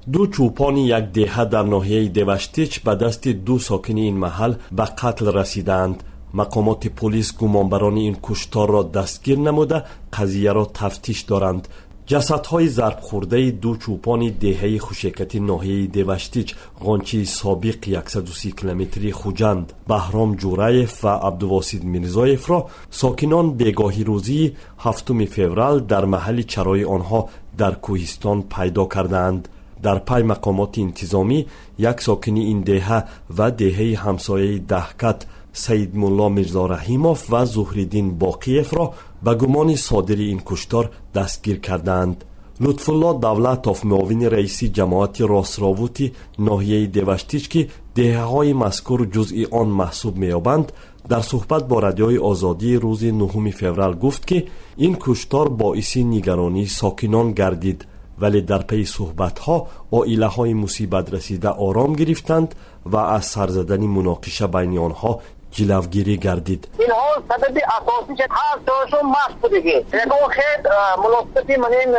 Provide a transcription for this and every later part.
Ду чӯпони як деҳа дар ноҳияи Деваштич ба дасти ду сокини ин маҳал ба қатл расидаанд. Мақомоти пулис гумонбарони ин кушторро дастгир намуда, қазияро тафтиш доранд. Ҷасадҳои зарбхӯрдаи ду чӯпони деҳаи Хушекати ноҳияи Деваштич, Ғончии собиқ, 130 километри Хуҷанд, Баҳром Ҷураев ва Абдувосид Мирзоевро сокинон бегоҳи рӯзии 7 феврал дар маҳалли чарои онҳо дар кӯҳистон пайдо кардаанд. Дар пай мақомоти интизомӣ як сокини ин деҳа ва деҳаи ҳамсояи Даҳкат, Саидмулло Мирзораҳимов ва Зуҳриддин Боқиевро ба гумони содири ин куштор дастгир кардаанд. Лутфулло Давлатов, муовини раиси ҷамоати Ростровути ноҳияи Деваштич, ки деҳаҳои мазкур ҷузъи он маҳсуб меёбанд, дар суҳбат бо Радиои Озодӣ рӯзи 9 феврал гуфт, ки ин куштор боиси нигаронии сокинон гардид, вале дар пайи суҳбатҳо оилаҳои мусибатрасида ором гирифтанд ва аз сар задани муноқиша байни онҳо ҷилавгирӣ гардид. Инҳо сабаби асосиш ҳар ҷошон маст будагӣ, ягон хел муносибати манин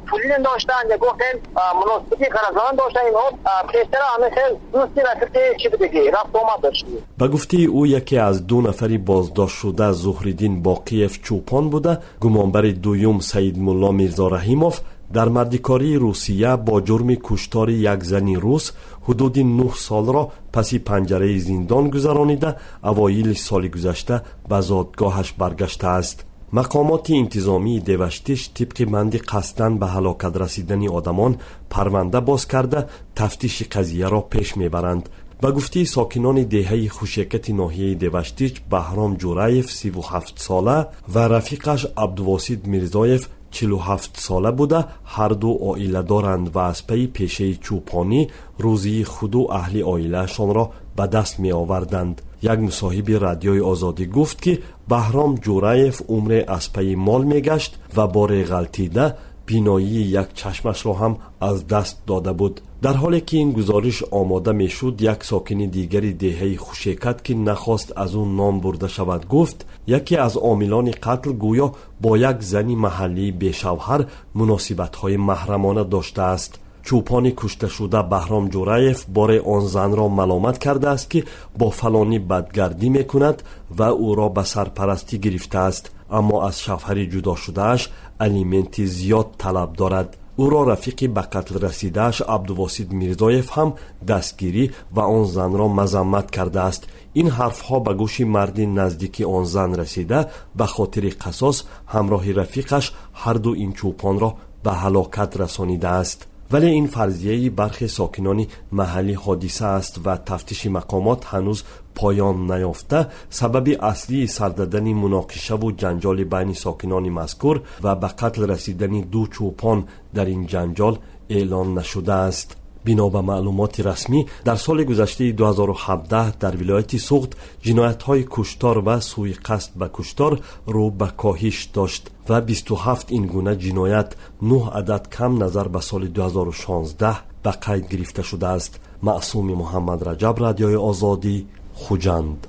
пулӣ надоштанд, ягон хел муносибати ғаразона доштанд. Инҳо пештара ҳамин хел дӯсти рафиқи чӣ будагӣ, рафтуомад доштагӣ. Ба гуфтаи ӯ, яке аз ду нафари боздоштшуда, Зуҳриддин Боқиев, чӯпон буда, гумонбари дуюм, Саидмулло Мирзораҳимов, дар мардикории Русия бо ҷурми куштори як зани рус ҳудуди 9 солро паси панҷараи зиндон гузаронида, авоили соли гузашта ба зодгоҳаш баргаштааст. Мақомоти интизомии Деваштиш тибқи банди қасдан ба ҳалокат расидани одамон парванда боз карда, тафтиши қазияро пеш мебаранд. Ба гуфтаи сокинони деҳаи Хушекати ноҳияи Деваштич, Баҳром Ҷураев 37-сола ва рафиқаш Абдувосид Мирзоев 47-сола буда, ҳарду оила доранд ва аз пайи пешаи чӯпонӣ рӯзии худу аҳли оилаашонро ба даст меоварданд. Як мусоҳиби Радиои Озодӣ гуфт, ки Баҳром Ҷураев умре аз пайи мол мегашт ва боре ғалтида биноии як чашмашро ҳам аз даст дода буд. Дар ҳоле ки ин гузориш омода мешуд, як сокини дигари деҳаи Хушекат, ки нахост аз ӯ ном бурда шавад, гуфт, яке аз омилони қатл гӯё бо як зани маҳаллии бешавҳар муносибатҳои маҳрамона доштааст. Чӯпони кушташуда Баҳром Ҷураев боре он занро маломат кардааст, ки бо фалонӣ бадгардӣ мекунад ва ӯро ба сарпарастӣ гирифтааст, аммо аз шавҳари ҷудошудааш алименти зиёд талаб дорад. Ӯро рафиқи ба қатл расидааш Абдувосид Мирзоев ҳам дастгирӣ ва он занро мазаммат кардааст. Ин ҳарфҳо ба гӯши марди наздики он зан расида, ба хотири қасос ҳамроҳи рафиқаш ҳарду ин чӯпонро ба ҳалокат расонидааст. Вале ин фарзияи бархе сокинони маҳалли ҳодиса аст ва тафтиши мақомот ҳанӯз поён наёфта, сабаби аслии сардадани муноқишаву ҷанҷоли байни сокинони мазкур ва ба қатл расидани ду чӯпон дар ин ҷанҷол эълон нашудааст. Бино ба маълумоти расмӣ, дар соли гузаштаи 2017 дар вилояти Суғд ҷиноятҳои куштор ва сӯиқасд ба куштор рӯ ба коҳиш дошт ва 27 ин гуна ҷиноят, 9 адад кам назар ба соли 2016, ба қайд гирифта шудааст. Маъсуми Муҳаммад Раҷаб, Радиои Озодӣ, Хуҷанд.